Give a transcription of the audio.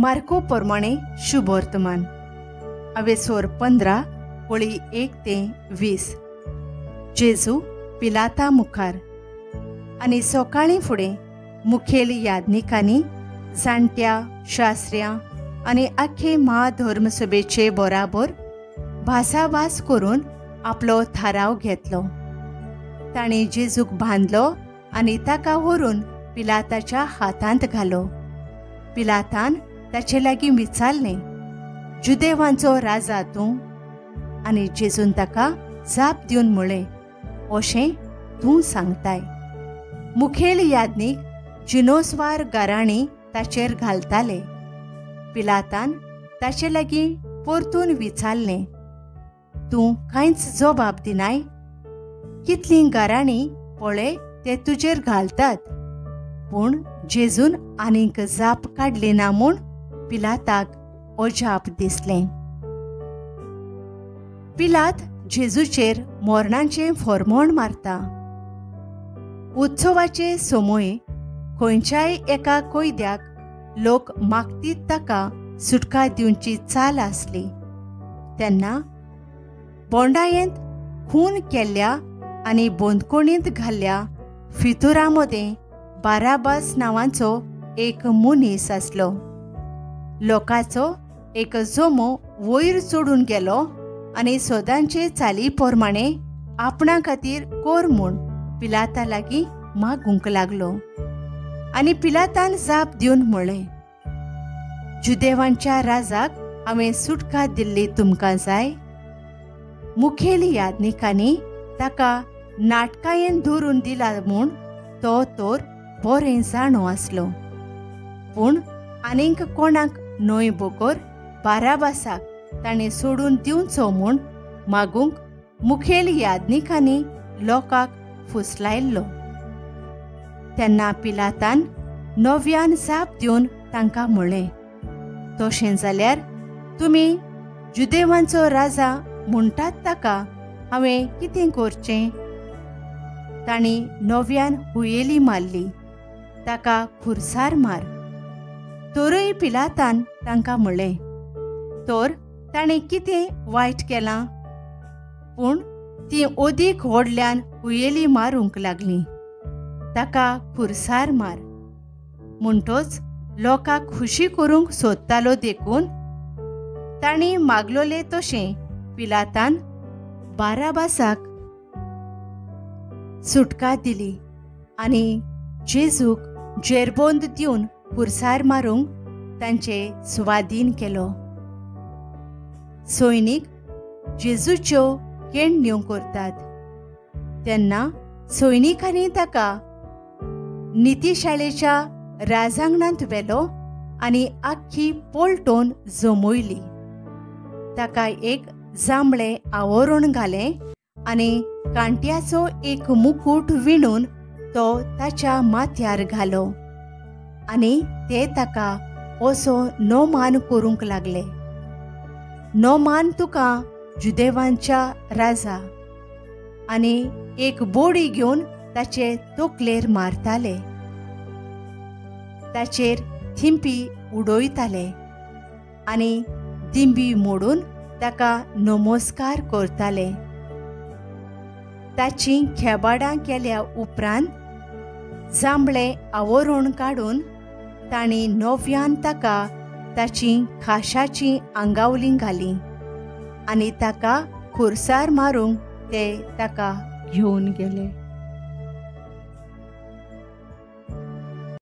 Marco प्रमाणे शुभवर्तमान अवेसोर 15 वळी 1 ते 20. जेजू पिलाता मुखार. आनी सकाळीं फुडें मुखेल याज्ञिकांनी जाणट्या शास्त्र्यां आनी आख्खे महाधर्मसभेचे बराबर भासाभास करून आपलो थाराव घेतलो. ताणें जेजूक बांदलो आनी ताका व्हरून पिलाताच्या हातांत घालो. पिलातान ताचे लागीं विचारलें, जुदेवांचो राजा तूं? आनी जेजून ताका जाप दिवन म्हळें, अशें तूं सांगताय. मुखेल याज्ञीक जिनोसवार गाराणी ताचेर घालताले. पिलातान ताचे लागीं परतून विचारलें, तूं कांयच जबाब दिनाय? कितलीं गाराणी पळय ते तुजेर घालतात. पूण जेजून आनीक जाप काडली ना म्हूण पिलाताक अजाप दिसलें. पिलात जेजूचेर मरणाचें फॉर्मोण मारता. उत्सवाचे समय खंयच्याय एका कैद्याक लोक मागतीत ताका सुटका दिवची चाल आसली. तेन्ना बोंडायेंत खून केल्ल्या आनी बंदखणींत घाल्ल्या फितुरा मदें बाराबास नांवाचो एक मनीस आसलो. लोकांचो एक जमो वयर चडून गेलो आनी सदांचे चाली प्रमाणे आपणा खातीर कोर म्हूण पिलाता लागीं मागूंक लागलो. आनी पिलातान जाप दिवन म्हळें, जुदेवांच्या राजाक हांवें सुटका दिल्ली तुमकां जाय? मुखेल याज्ञिकांनी ताका नाटकायेन धरून दिला म्हूण तो तर बरें जाणो आसलो. पूण आनीक कोणाक न्हय बगर बाराबासाक ताणें सोडून दिवचो म्हूण मागूंक मुखेल याज्ञिकांनी लोकांक फुसलायल्लो. तेन्ना पिलातान नव्यान जाप दिवन तांकां म्हळें, तशें जाल्यार तुमी जुदेवांचो राजा म्हणटात ताका हांवें कितें करचें? तांणी नव्यान हुयेली मारली, ताका खुरसार मार. तरूय पिलातान तांकां म्हळें, तर ताणें कितें वायट केलां? पूण ती अदीक व्हडल्यान हुयेली मारूंक लागली, ताका खुरसार मार. म्हणटच लोकांक खुशी करूंक सोदतालो देखून तांणी मागलोले तशें पिलातान बाराबासाक सुटका दिली आनी जेजूक जेरबोंद दिवन खुरसार मारूंक तांचे सुवादीन केलो. सैनीक जेजूच्यो केणण्यो करतात तेन्ना सैनिकांनी ताका नितीशाळेच्या राजांगणांत व्हेलो आनी आख्खी पलटोन जमयली. ताका एक जांबळें आवरण घालें आनी कांट्याचो एक मुकूट विणून तो ताच्या माथ्यार घालो आनी ते ताका असो नोमान करूंक लागले, नोमान तुका जुदेवांच्या राजा. आनी एक बोडी घेवन ताचे तकलेर मारताले, ताचेर थिंपी उडयताले आनी दिंबी मोडून ताका नमस्कार करताले. ताचीं खेबाडां केल्या उपरांत जांबळें आवरण काडून तांणी नव्यान ताका ताचीं खाशाचीं आंगावलीं घालीं आनी ताका खुरसार मारूंक ते ताका घेवन गेले.